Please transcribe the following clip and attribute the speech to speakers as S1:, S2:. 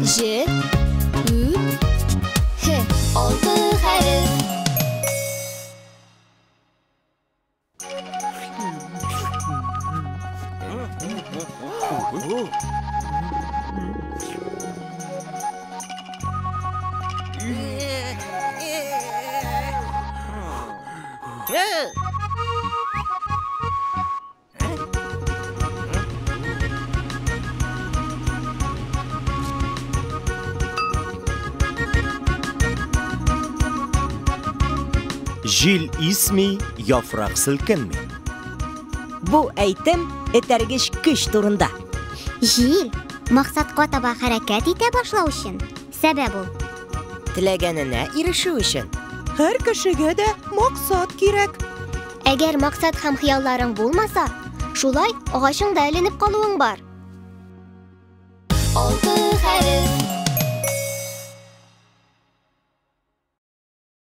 S1: Җ, Ү, Һ. Алты хәреф.
S2: Җил исми, яфрак селкенми.
S3: Бу әйтем этәргеч көч турында.
S4: Җил максатка таба хәрәкәт итә башлау өчен сәбәп ул.
S3: Теләгәненә ирешү өчен.
S5: Һәр кешегә дә максат кирәк.
S4: Әгәр максат һәм хыялларың булмаса, шулай агачыңда эленеп калуың бар.
S1: Алты хәреф.